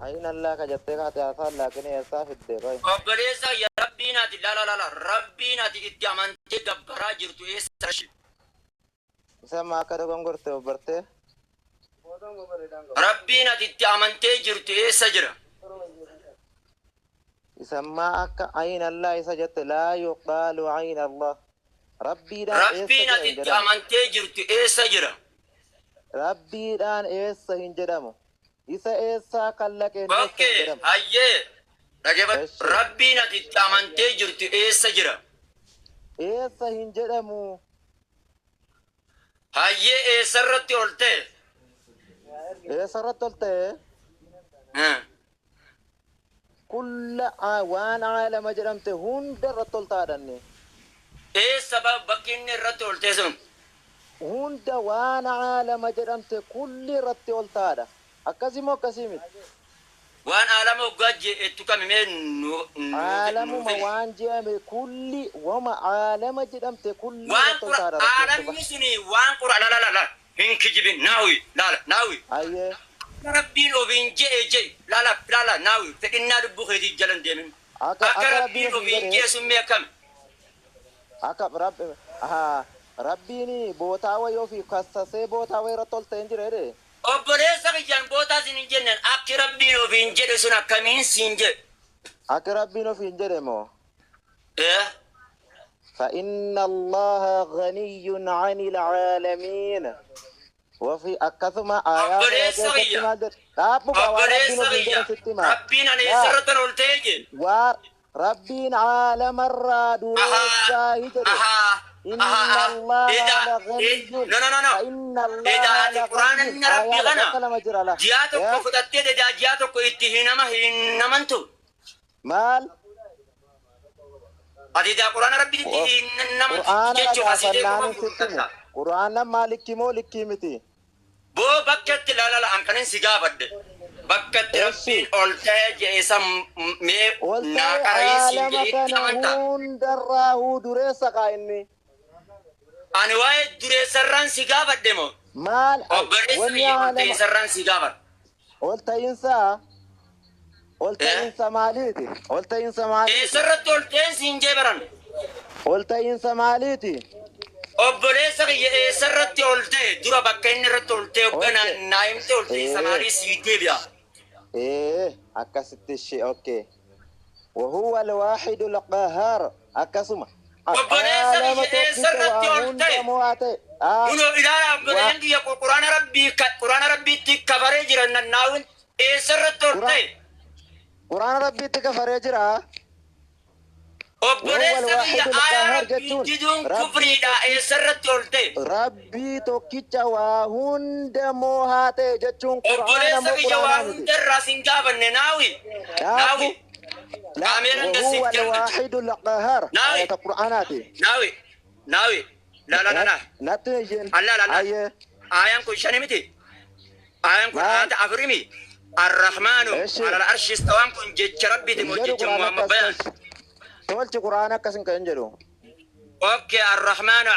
Ayna Allah ka jettee kaate haasaan laakiin eessaa fidde qoy. Obboleessa ya Rabbiin ati laala laala Rabbiin ati itti amantee gabbaraa jirtu eessa shi? Isa maa akka dogongorte of bartee? Rabbiin ati itti amantee jirtu eessa jira? Isa maa akka ayna Allah isa jette laa yuqaalu ayna Allah. Rabbiidhaan eessa Rabbiin jira ati hin itti jedhamu. amantee jirtu eessa jira? Rabbiidhaan eessa hin jedhamu. Isa eessaa kallaqeen eessa hin Okay, jedhamu. hayyee. Dhageeffadhu. Eessi. Rabbiin ati itti amantee jirtu eessa jira? Eessa hin jedhamu. Hayyee eessarratti ol ta'e? Eessa irratti ol ta'e? Kulla waan aalama jedhamte hunda irratti ol taadhanne. Eessa bakki inni irratti ol ta'e sun? Hunda waan aalama jedhamte kulli irratti ol taadha. Akkasii moo akkasii miti? Waan aalama hoggaa je'ettu kami mee nu Aalamuma fili. waan je'ame kulli wama aalama jedhamte kulli Waan irratti ol qura taadha Rabbiin aalamni suni waan qura la la la la hin kijibin naawi laala naawi. Ayyee. Rabbiin ofiin je'e je'e laala laala naawi fedhinnaa lubbuu keetii jala hin deemin. Akka Akka akka Rabbiin Rabbiin ofiin ofiin jedhe je'e sun mee akkami? akka Rabbi haa Rabbiin bootaa wayii ofii kassasee bootaa wayii irratti ol ta'e hin jira jedhe. Obboleessa kiyyaan bootaa siin hin jenneen akki Rabbiin ofiin jedhe sun akkamiin siin jedhe? Akka Rabbiin ofiin jedhe moo? Eh? فإن الله غني عن العالمين وفي أكثما آيات Obboleessa keessatti kiyya. maal jedhe? Dhaabbu gaa waan Rabbiin Obboleessa ofiin kiyya. jedhe sitti hima. Rabbiin ani Yaa eessarratti ol ta'e jedhe? waa Rabbiin caalamarraa Ahaa, dureessaa hi jedhe. ahaa, إن ahaa, الله eda, لغني no, no, no, no. فإن Eda الله ati quraana لغني inni Rabbii آيات kana bakka lama jira la. ji'a tokko Yaa fudhattee edaa ji'a tokko itti hinama hinamantu. maal Ati edaa quraana Rabbiitti hinamantu qur'aana jechuuf asii deebi'u dhagaafannaaniin sitti himu. fudhatta. Qur'aana maa likkii moo likkii miti? Boo bakkatti laala an kanin si gaafadhe. Bakkatti Eessi. Rabbiin ol ta'e je'e san mee Ol naa ta'e qara'ii siin aalama jedhe itti kana amantaa? hundarraa huu dureessa kaa inni. Ani waa'ee dureessarraan si gaafadhe moo? Maal ay Obboleessa wanni kiyya ol aalama ta'insarraan si gaafadhe. ol ta'insaa ol Eh? ta'insa maaliiti? Ol ta'insa maaliiti? Eessarratti ol ta'een siin jee baran? Ol ta'insa maaliiti? Obboleessa kiyya eessarratti ol ta'e dura bakka inni irratti ol ta'e Ol hogga ta'e naa himte ol ta'insa ee maalii sii deebi'a. ee akkasitti ishee okay. وهو الواحد القهار akkasuma Obboleessa aalama kiyya tokkicha eessarratti waa ol hunda ta'e? mo'aa ta'e aa Kunoo ilaala waa obboleeyyan kiyya quraana rabbii quraana rabbiitti kafaree jira nannaawin eessarratti ol qura ta'e? quraana rabbiitti kafaree jira. وهو Obboleessa kiyya الواحد aayaa القهار rabbii jechuun diduun rabbii kufriidha tokkicha eessarratti ol ta'e? rabbii tokkicha waa hunda moohaa ta'e jechuun qur'aana Obboleessa moo kiyya waa qur'aanaa miti. hundarraa sin gaafanne naawi Dhaabbu naawi la kaameeran وهو gasiif jalqabe الواحد القهار naawi ayata qur'aanaati. naawi naawi la la la la Natti isheen alla la la ayyee aayaan kun shani miti aayaan kun maal aayata afurimi arrahmaanu eshi alal arshi istawaan kun jecha rabbiiti hin moo jedhu jecha qur'aana muhammad akkas bayaan tolchi tolchi qur'aana akkas hin kan jedhu. Okay, arrahmaanu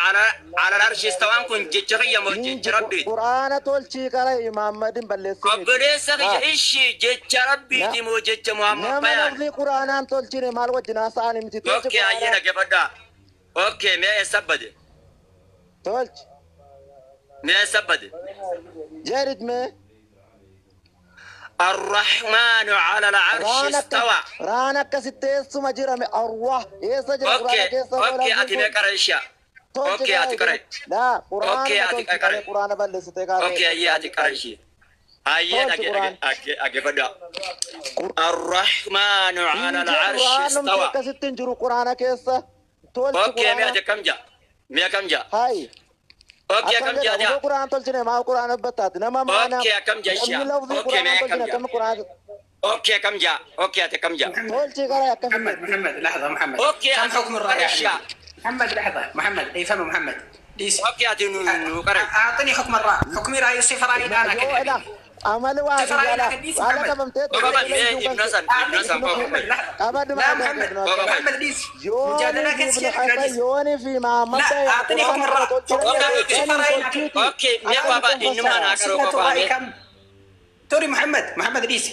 alal arshi istawaan kun jecha kiyya moo Hin jecha rabbiiti? qur'aana tolchii qara Muhammadin balleessiniti. Obboleessa kiyya Haa ishi jecha na rabbiiti moo jecha muhammad nama bayaan? lafni qur'aanaan tolchine maal wajjin haasa'an miti tolchi Okay, ayyee qur'aanaa dhaggeeffadhaa. Okay, mee eessa bade? tolchi Mee eessa bade? jedhit mee. الرحمن على العرش Raan akka استوى. raan akkasitti eessuma jirame arwah eessa jira quraana Okay, keessa moo okay, lafni ati kun mee qara ishaa. tolchi Okay, qara ati qara. laa Okay, quraanuma ati tolchi qara. malee quraana balleessitee kaaree Okay, ayyee ati qara ishee. Ayyee tolchi dhage quraan dhage dhaggeeffadhaa. الرحمن hin على jedhu العرش raanumti استوى. akkasitti hin jiru quraana keessa tolchi Okay, mee quraana ati akkam jaa? Mee akkam jaa? hayi Okay, akkam akkam jedha jaa osoo jaa? quraana tolchine maa quraana battaati nama maana Okay, akkam jaa namni ishaa? lafzi Okay, mee quraana akkam tolchine jaa? akkami quraana Okay, akkam jaa? Okay, ati akkam jaa? tolchi qara محمد akkasitti محمد لحظة محمد Okay, كم ati حكم nu الرأي qara يا ishaa. حبيبي محمد لحظة محمد اي فهم محمد ليس Okay, ati nu qara. اعطني حكم الرأي حكمي رأي صفر رأي الان yoo اكل ila حبيبي amali waa صفر رأي biyya الان ليس haala محمد qabamtee Baba turte mee jala iyyuu ibn galche Hasan ibn اعطني Hasan ibnu koo محمد لحظة qabadhu لا maal محمد ibnu Hasan Baba محمد ليس yoonii مجادلة fi كنت ibnu شيخ Hasan ليس yoonii fi Mahammad لا ta'e اعطني حكم quraana kana الرأي tolchine حكم Okay, الرأي okay. صفر saniin رأي الان tolchiiti Okay, mee akkami baba kun innuma fassara naa qaroo صفة qofaa الرأي mee. كم توري محمد محمد ليس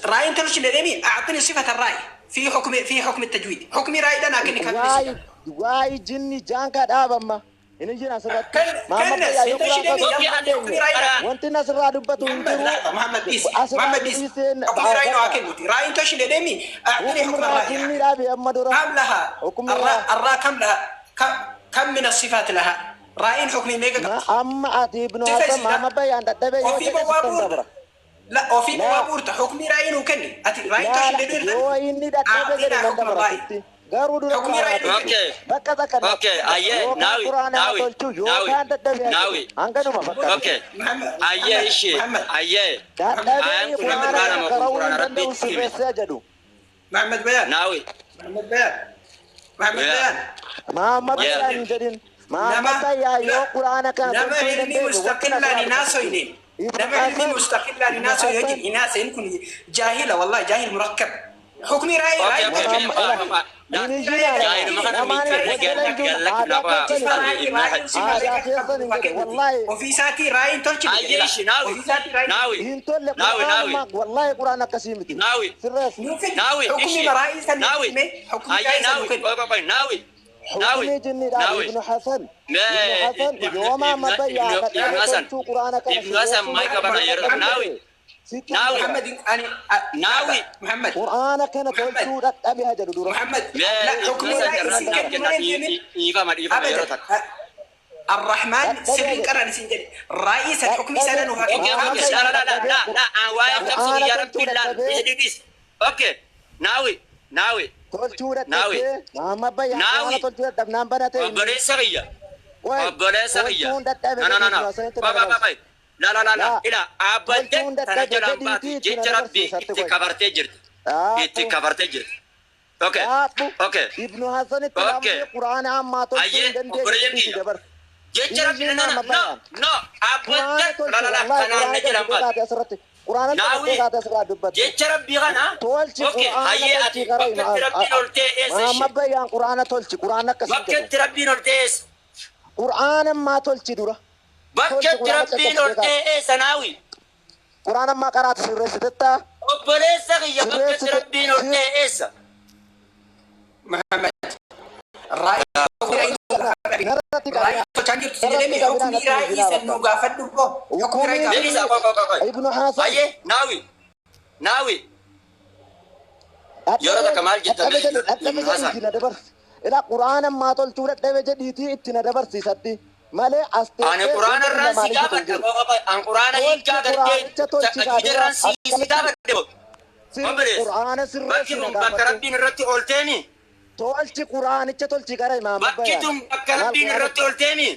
راي انت ليش لديمي اعطني صفه الراي في حكم التجويد، حكمي راي ده انا كني Waa'ee waa'ee jinni jaankaa dhaabamma. Inni jira asirratti. كنس انت ايش لديمي؟ Wanti asirraa dubbatu hin محمد jiru. لحظه، محمد ديس، محمد ديس، حكمي راي نوع كلمتي راي انت ايش لديمي؟ اعطني حكم الراي. Jinni dhaabe amma dura. كم لها حكم الراء؟ الراء كم لها؟ كم من الصفات لها؟ راين حكمي ميجا. Ma amma ati Ibnu Hasan Muhammad Bayyaan dadhabe yoo وفي jedhe sittan بوابور dabra. لا، وفي لا. بوابور حكمي راين وكني اتي راي انت ايش لديمي؟ Yoo inni dadhabe jedhe اعطينا nan حكم dabra الراي. sitti. Garuu dura حكمي راي. Okay. Bakka takka Okay, ayyee, yookaan naawi, quraana naawi, tolchuu naawi, yookaan dadhabe naawi. hanganuma bakka. Okay. محمد Ayyee ishee. محمد Ayyee. Dadhabee Ayaan kun quraana quraana moo kun qara'uu hin quraana danda'u rabbiitti hime. sirreessee jedhu. محمد بيان. Naawi. محمد بيان، محمد Yeah. بيان. Muhammad Yeah. Bayyaan hin jedhin. Muhammad Bayyaan yoo quraana kana nama tolchuu hin ilmi dandeenye wanti مستقلة asirraa لناسوينين Ibn nama ilmi Hasan مستقلة لناسو يجي ناس يكون جاهلة، والله جاهل مركب. حكمي راي Okay, راي okay, okay. Inni jira Jaahiluma kana namaan miidhaa wajjin jiru aadaa keessan aadaa keessan hin jedhu wallahi. وفي ساتي راي تلشي. Ayyee ishee naawi. وفي ساتي راي. Naawi. Hin tolle Naawi, naawi. quraanuma wallahi quraan akkasii miti. Naawi. Sirrees. Naawi. حكمي Ishee. راي سن Naawi. حكمي Ayyee راي naawi. سن Qoy qoy qoy naawi. Naawi. Hukumii jinniidhaan Naawi. Ibnu Hasan. Mee Ibnu Hasan yoo Muhammad Bayyaan Ibnu dadhabe Hasan. tolchuu quraana kana Ibnu Hasan maayika bana yeroo naawi. Naawi. محمد انا Naawi. محمد. Quraana kana tolchuu dadhabe haa jedhu dura. محمد. Mee لا، Ibnu حكمي Hasan راي irraa naaf kenna dhiifama dhiifama yeroo ابدا takka. الرحمن سرين قرن سنجد رئيس الحكم سنة. Okay, okay. La la la la la. Waa'ee cabsuu yaa rabbi laal. Dhis. Okay. Naawi. Naawi. Tolchuu Naawi. dadhabee Muhammad Bayyaan Naawi. quraana tolchuu dadhabnaan banate. Obboleessa kiyya. Wayi, Obboleessa kiyya. tolchuun dadhabe No no no jedhu no. Ibnu Hasanitti Qoy qoy dabarse. qoy. La la la la. Laa. Ila dhaabbattee Tolchuun tana dadhabe jalaan baatu jedhiitii itti jecha na rabbii dabarsiisatti itti qoy. kabartee jirti. Itti kabartee jirti. Okay. Dhaabbu. Okay. Ibnu Hasanitti Okay. namni quraana ammaa tolchuu Ayyee, hin dandeenye obboleeyyan jedhiitti kiyya. dabarse. Jecha rabbii no no no no Quraana dhaabbattee tolchu la la la wallahi kanaan quraana na jalaan tolchu baatu. taate asirratti. Quraana Naawi. tolchuu taate asirraa dubbatte. Jecha rabbii kana. Tolchi Okay. quraana Ayyee ati tolchi gara bakka itti rabbiin ol ta'e eessa ishee? Muhammad Bayyaan quraana tolchi quraana akkasii Bakka jedhu. itti rabbiin ol ta'e eessa? Quraana ammaa tolchi dura. Bakka Tolchi itti quraana rabbiin ol caccabsitee ta'e eessa naawi? Quraana ammaa qaraatu sirreessitettaa. Obboleessa kiyya bakka itti Sirreessite. rabbiin ol ta'e eessa? محمد الرأي Narratti رأي qabina. تشانجر تسلمي حكمي رأي سنو غافد بو حكمي رأي Deebisa qoy qoy qoy qoy. Ibnu Hasan. Ayyee naawi. Naawi. Yeroo takka maal jetta Dadhabe jedhu dadhabe Ibnu Hasan? jedhiitii na dabarsi. Ilaa quraana ammaa tolchuu dadhabe jedhiitii itti na dabarsiisatti. Malee as Ani teessee quraana wanta irraan si lamaan ijjitu hin gaafadha. jiru. Qoy qoy qoy. An quraana hiikkaa Tolchi gartee quraanicha tolchi tajwiida irraan si gaafadhe. Obboleessa. Quraana Bakki sirreessi na kun bakka gaafadhu. rabbiin irratti ol ta'emi. Tolchi quraanicha tolchi gara imaam Bakki tun bakka rabbiin irratti ol ta'emi.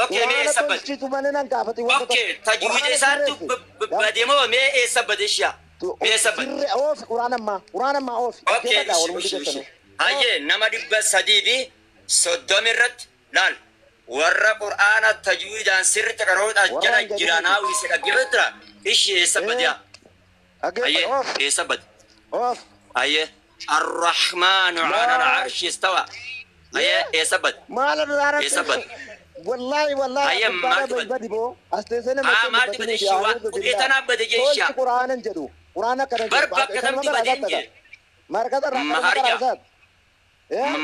Okay, mee Quraana eessa bade? tolchitu malee nan gaafati wanta Okay, tajwiida isaattu bade moo mee eessa bade ishaa? Mee eessa bade? Sirre oofi quraana ammaa quraana ammaa oofi. Okay, Dhaggeeffadhaa wal hundi ishi, ishi, keessanuu. ishi. Hayyee nama 330 irratti laal warra qur'aana tajwiidaan sirriitti qarootaan Warra jala hin jedhin. jiranaa wisi dhaggeeffatu ishi eessa bade yaa? Hayyee Dhaggeeffadha oofi eessa bade? oofi. Hayyee الرحمن على العرش استوى. Hayyee eessa bade? Maal irraa Eessa bade? Wallahi wallahi Hayyee gubbaadha maaltu bade? badi boo as teessee nama Haa maaltu bade ishii waan qubee tanaa bade jee Tolchi ishaa. quraana hin jedhu quraana akkana hin Bar jedhu bakka kanuma tamti badeen baraasattata jee. markata irraa kanuma Mahaarija. baraasaat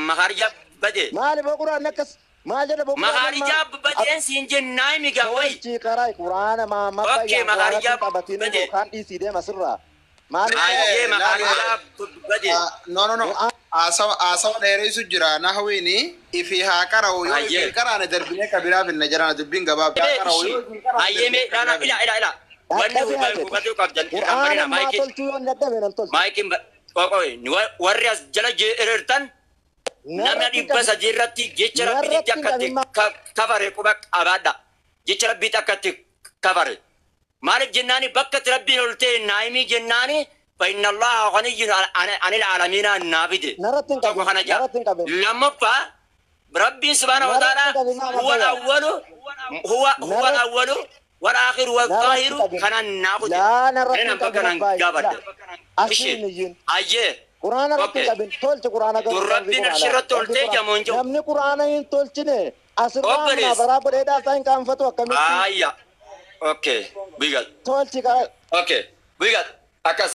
Mahaarija bade. maali boo quraanni akkas maal jedha boo quraana Mahaarija badeen siin jennaa himi gaa wayi. Tolchi karaa quraana maamma Okay, bayyaan quraana mahaarija sun qabatiin bade. yookaan dhiisii deema sirraa maali Hayyee mahaarija bade. No, no, no. Haasawa haasawa dheeressu jira nahwiini ifi haa qara'u yoo Hayyee. ifi qara'ane darbinee kabiraa finna jedhana dubbiin gabaabaa haa qara'u yoo ifi qara'ane Hayyee mee darbinee ila kabiraa ila ila ila. Wanni Dadhabee haa jedhu. hubachuu qabdan irraan Quraana barina ammaa maayikiin tolchuu yoo hin dadhabe nan tolchu. maayikiin qoqoy warri as jala jirtan nama 300 irratti jecha rabbiitti Narratti akkatti hin kafare quba qabaadha. Jecha rabbiitti akkatti kafare. Maaliif jennaani bakka itti rabbiin ol ta'e naayimii jennaani فإن الله غني عن العالمين naafide. Narratti hin Tokko qabin. kana jaa. Narratti hin qabin. Lammaffaa ربي سبحانه وتعالى Narratti hin qabin. هو الأول هو هو Narratti- الأول والآخر والظاهر Narratti hin qabin. kana naafute. Laa narratti hin Kana qabin bakka nan abbaa. gaafadhe. Laa. Asiin iyyin. Ayyee. Quraana irratti hin Okay. qabin. Tolchi quraana garuu Dur rabbi Rabbiin quraana. achirratti ol Rabbi ta'e quraana. jamoon jiru. Namni quraana hin tolchine asirraa Obbolees. munaazaraa godheedhaa isaa hin qaanfatu akkamitti Ayya. Okay. We got. tolchi qara. Okay. We got. Akkas.